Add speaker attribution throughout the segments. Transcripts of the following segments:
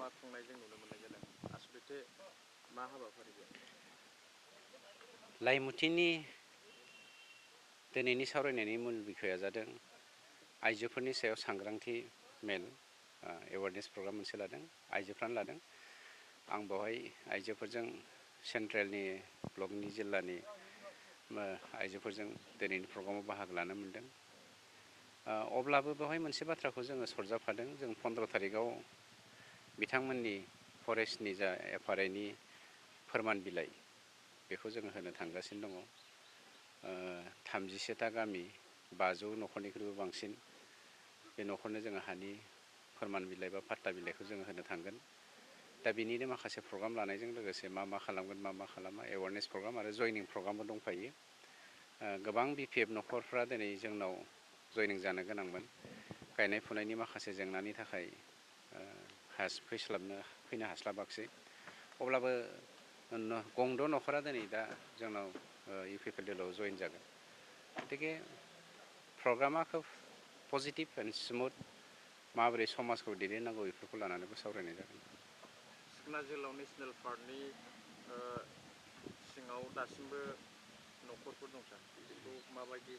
Speaker 1: मा खुंनाय जों नुनो मोननाय जादों आसलथे मा हाबाफारि बे
Speaker 2: लाइमुथिनि दिनैनि सावरायनायनि मूल बिखया जादों आइजोफोरनि सायाव सांग्रांथि मेल एवारनेस प्रग्राम मोनसे लादों आइजोफ्रानो लादों आं बेवहाय आइजोफोरजों सेन्ट्रेलनि ब्लकनि जिल्लानि आइजोफोरजों दिनैनि प्रग्रामाव बाहागो लानो मोनदों अब्लाबो बेवहाय मोनसे बाथ्राखौ जोङो सरजाबफादों जों 15 तारिखाव बिथांमोननि फरेस्टनि जा एफआरआइनि फोरमान बिलाइ बेखौ जोङो होनो थांगासिनो दङ 37टा गामि 500 न'खरनिख्रुइबो बांसिन बे न'खरनो जोङो हानि फोरमान बिलाइ बा पाट्टा बिलाइखौ जोङो होनो थांगोन दा बिनिनो माखासे प्रग्राम लानायजों लोगोसे मा खालामगोन मा खालामा एवारनेस प्रग्राम आरो जयनिं प्रग्रामबो दंफायो गोबां बिपिएफ न'खरफ्रा दिनै जोंनाव जयनिं जानो गोनांमोन गायनाय फुनायनि माखासे जेंनानि थाखाय फैनो हास्लाबाखिसै अब्लाबो गंद' न'खरा दिनै दा जोंनाव इउपिपिएलआव जयेन जागोन गतिके प्रग्रामा खोब पजिटिभ एन्ड स्मुथ माबोरै समाजखौ दैदेननांगौ बेफोरखौ लानानैबो सावरायनाय जागोन
Speaker 1: सिखना जोहोलाव नेसनेल पार्कनि सिङाव दासिमबो न'खरफोर दं सार बेखौ माबायदि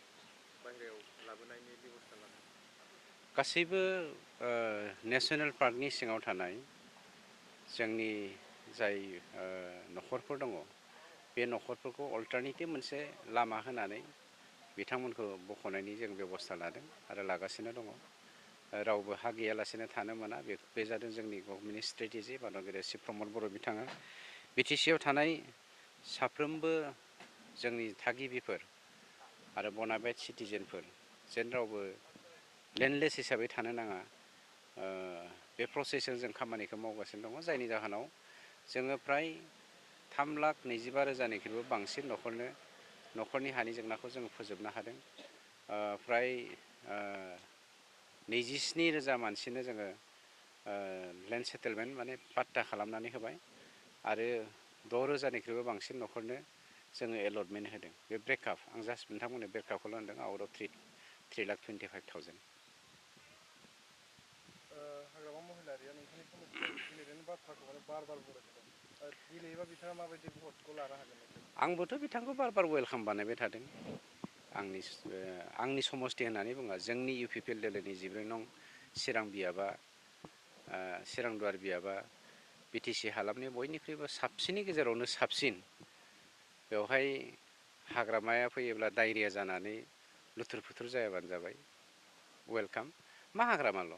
Speaker 1: बाहेरायाव लाबोनायनि बेबस्था लादों
Speaker 2: गासैबो नेसनेल पार्कनि सिङाव थानाय जोंनि जाय न'खरफोर दङ बे न'खरफोरखौ अल्टारनेटिभ मोनसे लामा होनानै बिथांमोनखौ बख'नायनि जों बेबस्था लादों आरो लागासिनो दङ रावबो हा गैयालासेनो थानो मोना बे जादों जोंनि गभर्नमेन्टनि स्ट्रेटेजि बानगिरि श्री प्रमद बर' बिथाङा बिटिसिआव थानाय साफ्रोमबो जोंनि थागिबिफोर आरो बनाफाइड सिटिजेनफोर जेन रावबो लेन्डलेस हिसाबै थानो नाङा बे प्रसेसजों जों खामानिखौ मावगासिनो दङ जायनि जाहोनाव जोङो फ्राय 3,25,000निख्रुइबो बांसिन न'खरनि हानि जेंनाखौ जों फोजोबनो हादों फ्राय 27,000 मानसिनो जोङो लेन्ड सेटेलमेन्ट माने पाट्टा खालामनानै होबाय आरो 6,000निख्रुइबो बांसिन न'खरनो जोङो एलटमेन्ट होदों बे ब्रेकआप आं जास्ट नोंथांमोननो ब्रेकआपखौल' होनदों आउट अफ 3,25,000
Speaker 3: हाग्रामा महिलारिया नोंथांनि समस्यायाव गेलेनायनि बाथ्राखौ माने बार बुंबाय थादों गेलेयोबा बिथाङा माबायदि भटखौ लानो हागोन
Speaker 2: आंबोथ' बिथांखौ बार वेलकाम बानायबाय थादों आंनि समस्ति होननानै बुङा जोंनि इउपिपिएल दोलोनि 14 नं चिरां दुवार बियाबा बिटिसि हालामनि बयनिख्रुइबो साबसिननि गेजेरावनो साबसिन बेवहाय हाग्रामाया फैयोब्ला डायरिया जानानै लुथुर फुथुर जायाबानो जाबाय वेलकाम मा हाग्रामाल'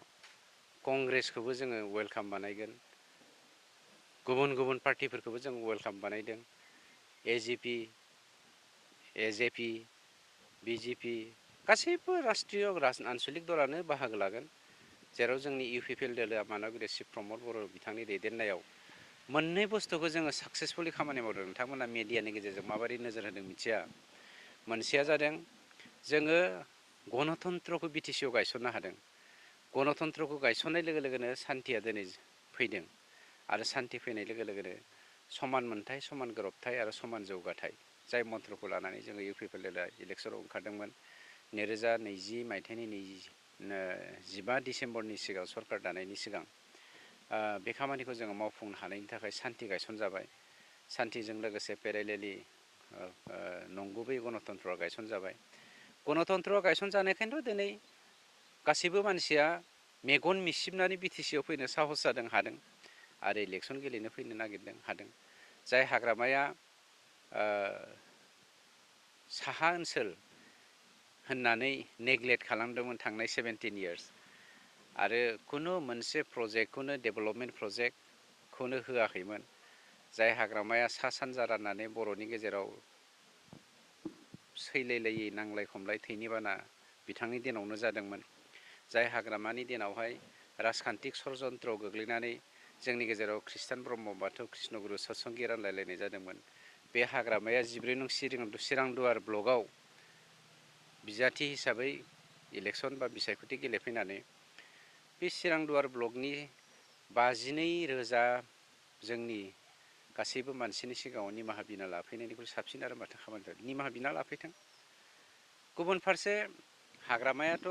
Speaker 2: कंग्रेसखौबो जोङो वेलकाम बानायगोन गुबुन पार्टिफोरखौबो जों वेलकाम बानायदों एजेपि बिजेपि गासैबो राष्ट्रीय आन्चलिक दलानो बाहागो लागोन जेराव जोंनि इउपिपिएल दोलोआ मानगिरि श्री प्रमद बर' बिथांनि दैदेननायाव मोननै बुस्थुखौ जोङो साक्सेसफुलि खामानि मावदों नोंथांमोना मिडियानि गेजेरजों माबोरै नोजोर होदों मिथिया मोनसेया जादों जोङो गणतन्त्रखौ बिटिसिआव गायसननो हादों गणतन्त्रखौ गायसननाय लोगो लोगोनो सान्थिया दिनै फैदों आरो सान्थि फैनाय लोगो लोगोनो समान मोनथाय समान गोरोबथाय आरो समान जौगाथाय जाय मन्त्रखौ लानानै जोङो इउपिपिएल दोलोआ इलेक्सनाव ओंखारदोंमोन 2020 मायथाइनि 15 डिसेम्बरनि सिगां सरकार दानायनि सिगां बे खामानिखौ जोङो मावफुंनो हानायनि थाखाय सान्थि गायसनजाबाय सान्थिजों लोगोसे पेरेलेलि नंगुबै गणतन्त्रआ गायसनजाबाय गणतन्त्रआ गायसनजानायखायनोथ' दिनै गासैबो मानसिया मेगन मिसिबनानै बिटिसिआव फैनो साहस जादों हादों आरो इलेक्सन गेलेनो फैनो नागिरदों हादों जाय हाग्रामाया साहा ओनसोल होननानै नेग्लेक्ट खालामदोंमोन थांनाय 17 इयार्स आरो खुनु मोनसे प्रजेक्टखौनो डेभेलपमेन्ट प्रजेक्टखौनो होआखैमोन जाय हाग्रामाया सा सानजा राननानै बर'नि गेजेराव सैलायलायै नांलाय खमलाय थैनि बाना बिथांनि दिनावनो जादोंमोन जाय हाग्रामानि दिनावहाय राजखान्थिक षड़यन्त्रआव गोग्लैनानै जोंनि गेजेराव खृष्टान ब्रह्म बाथौ कृष्णगुरु सत्संगि रानलायलायनाय जादोंमोन बे हाग्रामाया 14 नं चिरां दुवार ब्लकआव बिजाथि हिसाबै इलेक्सन बा बिसायख'थि गेलेफैनानै बे चिरां दुवार ब्लकनि 52,000 जोंनि गासैबो मानसिनि सिगाङाव निमाहा बिना लाफैनायनिख्रुइ साबसिन आरो माथो खामानि निमाहा बिना लाफैथों गुबुन फारसे हाग्रामायाथ'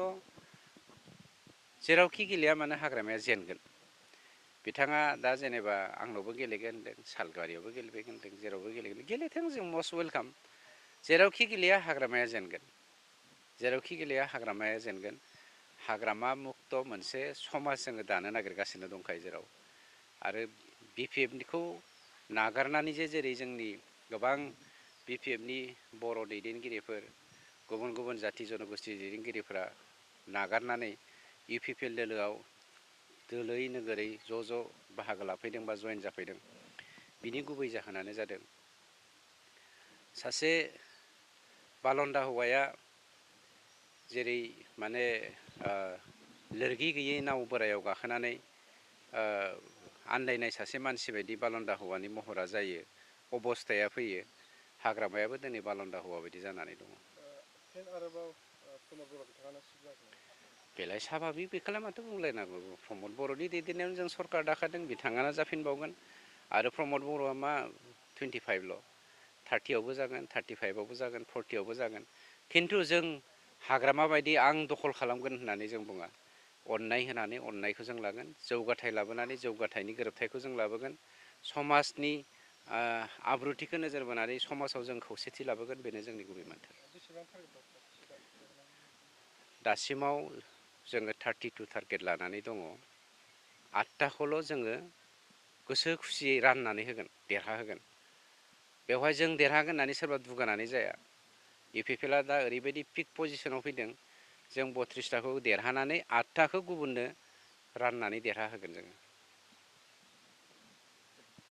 Speaker 2: जेरावखि गेलेया मानो हाग्रामाया जेनगोन बिथाङा दा जेनेबा आंनावबो गेलेगोन होनदों, सालबारियावबो गेलेगोन होनदों, जेरावबो गेलेगोन, गेलेथों, जों मस्ट वेलकाम। जेरावखि गेलेया हाग्रामाया जेनगोन, जेरावखि गेलेया हाग्रामाया जेनगोन। हाग्रामा मुक्त मोनसे समाज जोङो दानो नागिरगासिनो दंखायो जेराव। आरो BPFखौ नागारनानै जेरै जोंनि गोबां BPFनि बर' दैदेनगिरिफोर, गुबुन गुबुन जाथि जनगोष्ठी दैदेनगिरिफोरा नागारनानै UPPL दोलोआव दोलै नोगोरै ज' बाहागो लाफैदों बा जयेन जाफैदों, बिनि गुबै जाहोनानो जादों सासे बालन्दा हौवाया जेरै माने लोरगि गैयै नाव बोरायाव गाखोनानै आन्दायनाय सासे मानसि बायदि बालन्दा हौवानि महरा जायो, अबस्थाया फैयो। हाग्रामायाबो दिनै बालन्दा हौवा बायदि जानानै दङ।
Speaker 3: फिन आरोबाव प्रमद बर' बिथाङानो चिफ जागोन।
Speaker 2: बेलाय साभाबिक, बेखौलाय माथो बुंलायनांगौ। प्रमद बर'नि दैदेननायावनो जों सरकार दाखादों, बिथाङानो जाफिनबावगोन। आरो प्रमद बर'आ मा 25ल', 30आवबो जागोन, 35आवबो जागोन, 40आवबो जागोन। खिन्थु जों हाग्रामा बायदि आं दखल खालामगोन होननानै जों बुङा। अननाय होनानै अननायखौ जों लागोन, जौगाथाय लाबोनानै जौगाथायनि गोरोबथायखौ जों लाबोगोन, समाजनि आब्रुथिखौ नोजोर बोनानै समाजाव जों खौसेथि लाबोगोन, बेनो जोंनि गुबै मोन्थोर।
Speaker 3: बेसेबां टारगेट दं सार?
Speaker 2: दासिमाव जोङो 32 टारगेट लानानै दङ। 8टाखौल' जोङो गोसो खुसियै राननानै होगोन, देरहाहोगोन। बेवहाय जों देरहागोन होननानै सोरबा दुगानानै जाया। UPPLआ दा ओरैबायदि पिक पजिसनाव फैदों, जों 32टाखौ देरहानानै 8टाखौ गुबुननो राननानै देरहाहोगोन जोङो।